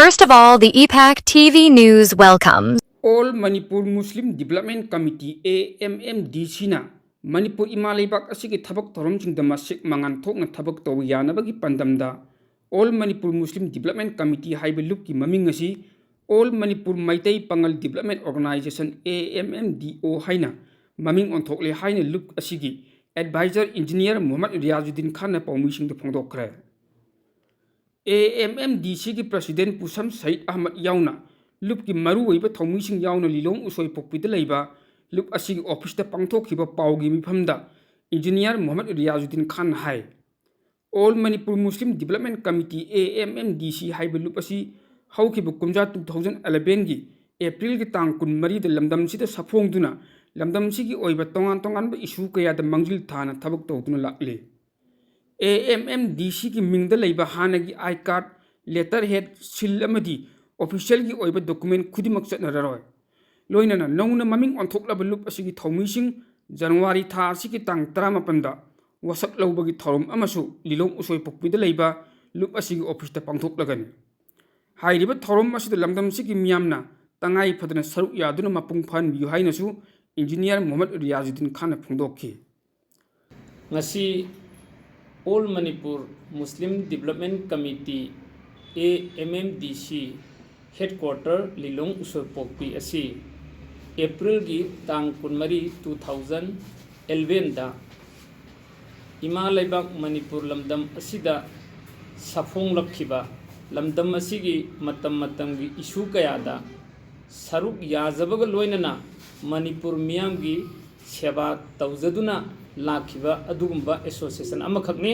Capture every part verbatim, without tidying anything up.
First of all, the E PAC T V News welcomes. All Manipur Muslim Development Committee, A M M D C ꯅ ꯃꯅꯤꯄꯨꯔ ꯏꯃꯥ ꯂꯩꯕꯥꯛ ꯑꯁꯤꯒꯤ ꯊꯕꯛ ꯊꯧꯔꯝꯁꯤꯡꯗ ꯃꯁꯦꯛ ꯃꯉꯥꯜ ꯊꯣꯛꯅ ꯊꯕꯛ ꯇꯧꯕ ꯌꯥꯅꯕꯒꯤ ꯄꯥꯟꯗꯝꯗ All Manipur Muslim Development Committee ꯍꯥꯏꯕ ꯂꯨꯞꯀꯤ ꯃꯃꯤꯡ ꯑꯁꯤ All Manipur Meitei Pangal Development Organization, A M M D O ꯍꯥꯏꯅ ꯃꯃꯤꯡ ꯑꯣꯟꯊꯣꯛꯂꯦ ꯍꯥꯏꯅ ꯂꯨꯞ ꯑꯁꯤꯒꯤ Advisor Engineer ꯃꯨꯍꯝꯃꯗ ꯔꯤꯌꯥꯖꯨꯗꯤꯟ ꯈꯥꯟꯅ ꯄꯥꯎꯃꯤꯁꯤꯡꯗ ꯐꯣꯡꯗꯣꯛꯈ꯭ꯔꯦ꯫ A M M D C ꯒꯤ President ꯄꯨꯁꯝ ꯁꯌꯤꯗ ꯑꯍꯃꯗ ꯌꯥꯎꯅ ꯂꯨꯞꯀꯤ ꯃꯔꯨꯑꯣꯏꯕ ꯊꯧꯃꯤꯁꯤꯡ ꯌꯥꯎꯅ ꯂꯤꯂꯣꯡ ꯎꯁꯣꯏꯄꯣꯛꯄꯤꯗ ꯂꯩꯕ ꯂꯨꯞ ꯑꯁꯤꯒꯤ office ꯇ ꯄꯥꯡꯊꯣꯛꯈꯤꯕ ꯄꯥꯎꯒꯤ ꯃꯤꯐꯝꯗ Engineer Muhammad Riyazuddin Khan high, All Manipur Muslim Development Committee, A M M D C ꯍꯥꯏꯕ ꯂꯨꯞ ꯑꯁꯤ ꯍꯧꯈꯤꯕ ꯀꯨꯝꯖꯥ two thousand eleven ꯒꯤ April ꯒꯤ ꯇꯥꯡ ꯀꯨꯟꯃꯔꯤꯗ ꯂꯝꯗꯝꯁꯤꯗ ꯁꯥꯐꯣꯡꯗꯨꯅ ꯂꯝꯗꯝꯁꯤꯒꯤ ꯑꯣꯏꯕ ꯇꯣꯉꯥꯟ ꯇꯣꯉꯥꯟꯕ issue ꯀꯌꯥꯗ ꯃꯥꯡꯖꯤꯜ ꯊꯥꯅ ꯊꯕꯛ ꯇꯧꯗꯨꯅ ꯂꯥꯛꯂꯤ꯫ A M M D C ꯒꯤ ꯃꯤꯡꯗ ꯂꯩꯕ ꯍꯥꯟꯅꯒꯤ I card, letterhead, seal ꯑꯃꯗꯤ official ꯒꯤ ꯑꯣꯏꯕ document ꯈꯨꯗꯤꯡꯃꯛ ꯆꯠꯅꯔꯔꯣꯏ꯫ ꯂꯣꯏꯅꯅ ꯅꯧꯅ ꯃꯃꯤꯡ ꯑꯣꯟꯊꯣꯛꯂꯕ ꯂꯨꯞ ꯑꯁꯤꯒꯤ ꯊꯧꯃꯤꯁꯤꯡ January ꯊꯥ ꯑꯁꯤꯒꯤ ꯇꯥꯡ ꯇꯔꯥꯃꯥꯄꯟꯗ ꯋꯥꯁꯛ ꯂꯧꯕꯒꯤ ꯊꯧꯔꯝ ꯑꯃꯁꯨ ꯂꯤꯂꯣꯡ ꯎꯁꯣꯏꯄꯣꯛꯄꯤꯗ ꯂꯩꯕ ꯂꯨꯞ ꯑꯁꯤꯒꯤ office ꯇ ꯄꯥꯡꯊꯣꯛꯂꯒꯅꯤ꯫ ꯍꯥꯏꯔꯤꯕ ꯊꯧꯔꯝ ꯑꯁꯤꯗ ꯂꯝꯗꯝꯁꯤꯒꯤ ꯃꯤꯌꯥꯝꯅ ꯇꯉꯥꯏ ꯐꯗꯅ ꯁꯔꯨꯛ ꯌꯥꯗꯨꯅ ꯃꯄꯨꯡ ꯐꯥꯍꯟꯕꯤꯌꯨ ꯍꯥꯏꯅꯁꯨ Engineer ꯃꯨꯍꯝꯃꯗ ꯔꯤꯌꯥꯖꯨꯗꯤꯟ ꯈꯥꯟꯅ ꯐꯣꯡꯗꯣꯛꯈꯤ꯫ ꯉꯁꯤ All Manipur Muslim Development Committee, A M M D C, Headquarter ꯂꯤꯂꯣꯡ ꯎꯁꯣꯏꯄꯣꯛꯄꯤ ꯑꯁꯤ April ꯒꯤ ꯇꯥꯡ ꯀꯨꯟꯃꯔꯤ, two thousand eleven ꯗ ꯏꯃꯥ ꯂꯩꯕꯥꯛ ꯃꯅꯤꯄꯨꯔ ꯂꯝꯗꯝ ꯑꯁꯤꯗ ꯁꯥꯐꯣꯡꯂꯛꯈꯤꯕ ꯂꯝꯗꯝ ꯑꯁꯤꯒꯤ ꯃꯇꯝ ꯃꯇꯝꯒꯤ issue ꯀꯌꯥꯗ ꯁꯔꯨꯛ ꯌꯥꯖꯕꯒ ꯂꯣꯏꯅꯅ ꯃꯅꯤꯄꯨꯔ ꯃꯤꯌꯥꯝꯒꯤ ꯁꯦꯕꯥ ꯇꯧꯖꯗꯨꯅ ꯂꯥꯛꯈꯤꯕ ꯑꯗꯨꯒꯨꯝꯕ association ꯑꯃꯈꯛꯅꯤ꯫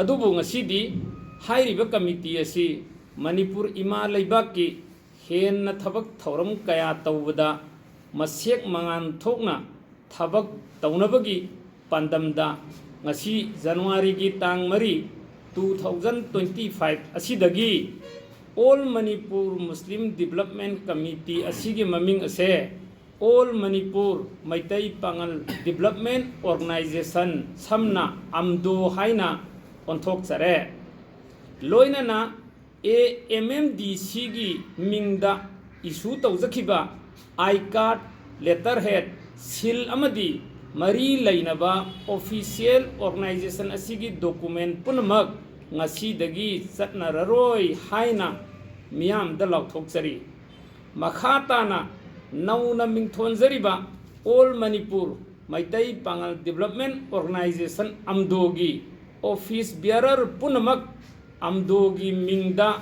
ꯑꯗꯨꯕꯨ ꯉꯁꯤꯗꯤ ꯍꯥꯏꯔꯤꯕ committee ꯑꯁꯤ ꯃꯅꯤꯄꯨꯔ ꯏꯃꯥ ꯂꯩꯕꯥꯛꯀꯤ ꯍꯦꯟꯅ ꯊꯕꯛ ꯊꯧꯔꯝ ꯀꯌꯥ ꯇꯧꯕꯗ ꯃꯁꯦꯛ ꯃꯉꯥꯜ ꯊꯣꯛꯅ ꯊꯕꯛ ꯇꯧꯅꯕꯒꯤ ꯄꯥꯟꯗꯝꯗ ꯉꯁꯤ January ꯒꯤ ꯇꯥꯡ ꯃꯔꯤ, two thousand twenty five ꯑꯁꯤꯗꯒꯤ All Manipur Muslim Development Committee ꯑꯁꯤꯒꯤ ꯃꯃꯤꯡ ꯑꯁꯦ All Manipur ꯃꯩꯇꯩ ꯄꯥꯉꯜ Development Organization, ꯁꯝꯅ ꯑꯝꯗꯣ ꯍꯥꯏꯅ ꯑꯣꯟꯊꯣꯛꯆꯔꯦ꯫ ꯂꯣꯏꯅꯅ ꯑꯦ ꯑꯦꯝ ꯑꯦꯝ ꯗꯤ ꯁꯤꯒꯤ ꯃꯤꯡꯗ ꯏꯁꯨ ꯇꯧꯖꯈꯤꯕ I card, letterhead, seal ꯑꯃꯗꯤ ꯃꯔꯤ ꯂꯩꯅꯕ official organization ꯑꯁꯤꯒꯤ document ꯄꯨꯝꯅꯃꯛ ꯉꯁꯤꯗꯒꯤ ꯆꯠꯅꯔꯔꯣꯏ ꯍꯥꯏꯅ ꯃꯤꯌꯥꯝꯗ ꯂꯥꯎꯊꯣꯛꯆꯔꯤ꯫ ꯃꯈꯥ ꯇꯥꯅ ꯅꯧꯅ ꯃꯤꯡꯊꯣꯟꯖꯔꯤꯕ All Manipur ꯃꯩꯇꯩ ꯄꯥꯉꯜ Development Organization, ꯑꯝꯗꯣꯒꯤ office bearer ꯄꯨꯝꯅꯃꯛ ꯑꯝꯗꯣꯒꯤ ꯃꯤꯡꯗ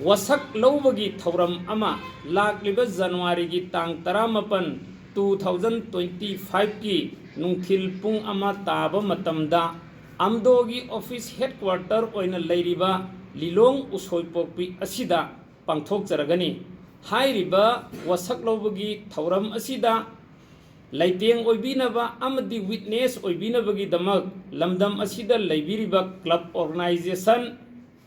ꯋꯥꯁꯛ ꯂꯧꯕꯒꯤ ꯊꯧꯔꯝ ꯑꯃ ꯂꯥꯛꯂꯤꯕ ꯖꯅꯋꯥꯔꯤꯒꯤ ꯇꯥꯡ ꯇꯔꯥꯃꯥꯄꯟ, two thousand twenty five ꯀꯤ ꯅꯨꯡꯊꯤꯜ ꯄꯨꯡ ꯑꯃ ꯇꯥꯕ ꯃꯇꯝꯗ ꯑꯝꯗꯣꯒꯤ office headquarter ꯑꯣꯏꯅ ꯂꯩꯔꯤꯕ ꯂꯤꯂꯣꯡ ꯎꯁꯣꯏꯄꯣꯛꯄꯤ ꯑꯁꯤꯗ ꯄꯥꯡꯊꯣꯛꯆꯔꯒꯅꯤ꯫ ꯍꯥꯏꯔꯤꯕ ꯋꯥꯁꯛ ꯂꯧꯕꯒꯤ ꯊꯧꯔꯝ ꯑꯁꯤꯗ ꯂꯩꯇꯦꯡ ꯑꯣꯏꯕꯤꯅꯕ ꯑꯃꯗꯤ witness ꯑꯣꯏꯕꯤꯅꯕꯒꯤꯗꯃꯛ ꯂꯝꯗꯝ ꯑꯁꯤꯗ ꯂꯩꯕꯤꯔꯤꯕ club organization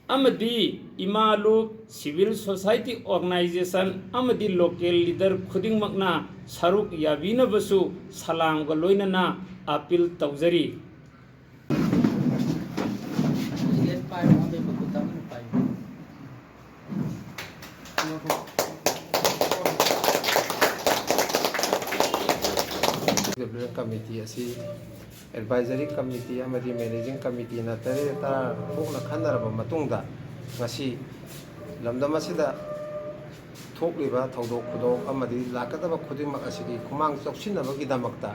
ꯑꯃꯗꯤ ꯏꯃꯥ ꯂꯨꯞ, civil society organization ꯑꯃꯗꯤ local leader ꯈꯨꯗꯤꯡꯃꯛꯅ ꯁꯔꯨꯛ ꯌꯥꯕꯤꯅꯕꯁꯨ ꯁꯂꯥꯝꯒ ꯂꯣꯏꯅꯅ appeal ꯇꯧꯖꯔꯤ꯫ Development Committee ꯑꯁꯤ Advisory Committee ꯑꯃꯗꯤ Managing Committeeꯅ ꯇꯔꯦꯠ ꯇꯔꯥ ꯊꯣꯛꯅ ꯈꯟꯅꯔꯕ ꯃꯇꯨꯡꯗ, ꯉꯁꯤ ꯂꯝꯗꯝ ꯑꯁꯤꯗ ꯊꯣꯛꯂꯤꯕ ꯊꯧꯗꯣꯛ ꯈꯨꯗꯣꯛ ꯑꯃꯗꯤ ꯂꯥꯛꯀꯗꯕ ꯈꯨꯗꯤꯡꯃꯛ ꯑꯁꯤꯒꯤ ꯈꯨꯃꯥꯡ ꯆꯥꯎꯁꯤꯟꯅꯕꯒꯤꯗꯃꯛꯇ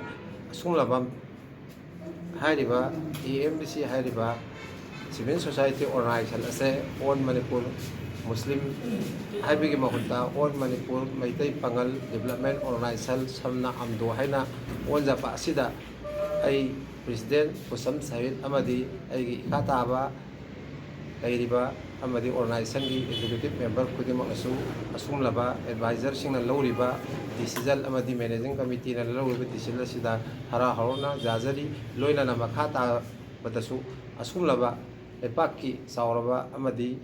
ꯑꯁꯨꯝꯂꯕ ꯍꯥꯏꯔꯤꯕ A M D C ꯍꯥꯏꯔꯤꯕ civil society organization ꯑꯁꯦ All Manipur Muslim ꯍꯥꯏꯕꯒꯤ ꯃꯍꯨꯠꯇ All Manipur ꯃꯩꯇꯩ ꯄꯥꯉꯜ Development Organization, ꯁꯝꯅ ꯑꯝꯗꯣ ꯍꯥꯏꯅ ꯑꯣꯟꯖꯕ ꯑꯁꯤꯗ ꯑꯩ President ꯄꯨꯁꯝ ꯁꯍꯤꯗ ꯑꯃꯗꯤ ꯑꯩꯒꯤ ꯏꯈꯥ ꯇꯥꯕ ꯂꯩꯔꯤꯕ ꯑꯃꯗꯤ organizationꯒꯤ executive member ꯈꯨꯗꯤꯡꯃꯛꯅꯁꯨ ꯑꯁꯨꯝꯂꯕ advisorꯁꯤꯡꯅ ꯂꯧꯔꯤꯕ decision ꯑꯃꯗꯤ managing committeeꯅ ꯂꯧꯔꯤꯕ decision ꯑꯁꯤꯗ ꯍꯔꯥꯎ ꯍꯔꯥꯎꯅ ꯌꯥꯖꯔꯤ꯫ ꯂꯣꯏꯅꯅ ꯃꯈꯥ ꯇꯥꯕꯗꯁꯨ ꯑꯁꯨꯝꯂꯕ ꯂꯩꯄꯥꯛꯀꯤ ꯆꯥꯎꯔꯕ ꯑꯃꯗꯤ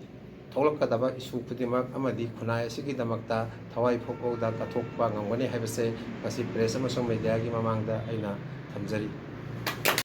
ꯊꯣꯛꯂꯛꯀꯗꯕ issue ꯈꯨꯗꯤꯡꯃꯛ ꯑꯃꯗꯤ ꯈꯨꯟꯅꯥꯏ ꯑꯁꯤꯒꯤꯗꯃꯛꯇ ꯊꯋꯥꯏ ꯐꯥꯎꯕꯗ ꯀꯠꯊꯣꯛꯄ ꯉꯝꯒꯅꯤ ꯍꯥꯏꯕꯁꯦ ꯉꯁꯤ press ꯑꯃꯁꯨꯡ mediaꯒꯤ ꯃꯃꯥꯡꯗ ꯑꯩꯅ ꯊꯝꯖꯔꯤ꯫